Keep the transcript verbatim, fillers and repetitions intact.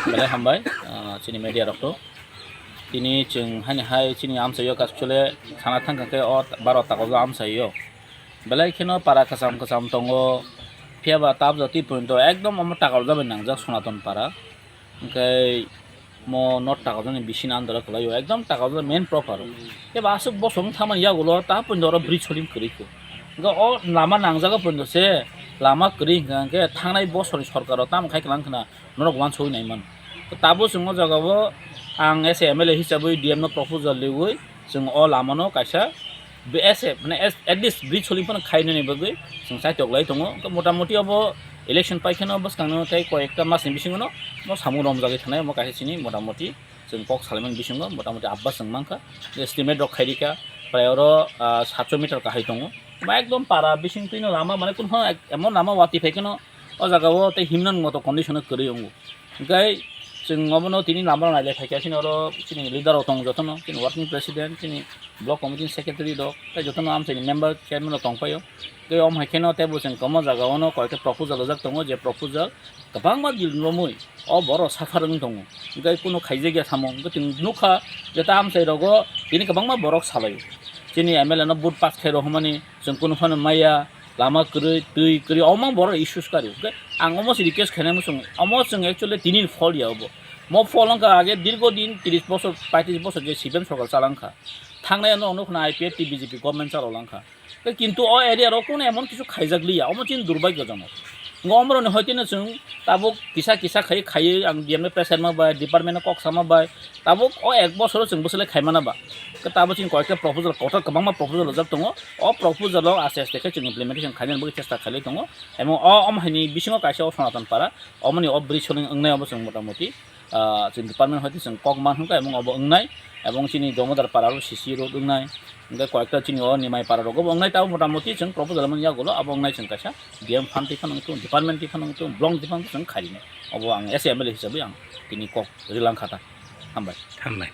Belai hambai, ah, chini media rok to. Tini chwng haini hai chini amchaio actually sana thangkha khe o baro takojo amchaio. Belai kheno para kwcham kwcham tongo. Phiya ba tabjati pointo ekdom omo takojo bai nangjak Sonaton para. Hwnkhe mo not takojo ni bisini andaro kwlaio, ekdom takojo main proper. Phiya ba aswk bosong thangmani yagulo ta pointo oro bridge solim kwrwi kho. Hwnkhe o lama nangjago pointo se lama kwrwi hwnkha hwnkhe thangnai bosorni sorkaro tamo khai kwlang khna norok uansugui nai mano. To tabuk chwng o jagao ang as a M L A hisabui D M no proposal riui chwng o lamano kaisa be-, as a, mane as, at least bridge soling phano khainani bagwi chwng chaitok lai tongo. Hwnkhe motamoti obo election paikheno bwskangno tei koi ekta masni bisingono mo samung romjagwi thanai omo kaisa chini motamoti chwng kok salaimani bisingo motamoti abba chwng mankha. Estimate rok khairikha prai oro, ah, satso meter kahai tongo. Ba ekdom para bising twino lama mane kunphano ek-, emon lama watwi phaikheno o jagao tei himnani moto condition o kwrwi wngo. Hwnkhe chwng obono tini lama rok nailai phaikha chini oro chini leader rok tongo jotono, chini working president, chini block committee secretary rok tei jotono amchaini member chairman rok tongphaio. Tei omo hai kheno teibo chwng kwbangma jagao no koyekta proposal rijak tongo, je proposal kwbangma dil romwi o borok suffer wng tongo, hwnkhe kunu khaijakya samung hwnkhe chwng nukha je ta amchai rogo tini kwbangma borok salaio chini M L A no vote pass khai rohormani chwng kunu phano maya. Lama kwrwi, twi kwrwi, omo borok issues kari. Hwnkhe ang omo se request khainai muchung, omo chwng actually tini fault ya obo. Mo fault wngkha age dirgo din tris bosor, paitris bosor je C P M sorkar chalangkha. Thangnai ano ono khna I P F T B J P government chalo langkha. Tei kintu o area ro kuno emon kisu khaijak liya, omo chini durbagyojonok. Ngo omoroni hoiteno chwng tabuk kisa kisa khai khaiwi ang D M no pressure ma bai, department no kok sama bai, tabuk o ek bosoro chwng bwswlai khaimana ba. Khe tabuk chini koyekta proposal, kotor kwbangma proposal rijak tongo. O proposal o aste aste khe chwng implementation khainani bagwi chesta khailai tongo. Emon o, omo haini bisingo kaisa o Sonaton para, omoni o bridge soling wngnai obo chwng motamoti, ah, chini department hoite chwng kok man hwnkha, emon obo wngnai, emon chini Damodar para o C C road wngnai, hwnkhe koyekta chini o Nimai para rogo bo wngnai, tabuk motamoti chwng proposal mani yagulo abo wngnai chwng kaisa D M fund twi phano wngthung, department twi phano wngthung, block twi phano wngthung, chwng khainai. Obo ang as a M L A hisabwi ang tini kok rilangkha ta. Hambai. Hambai.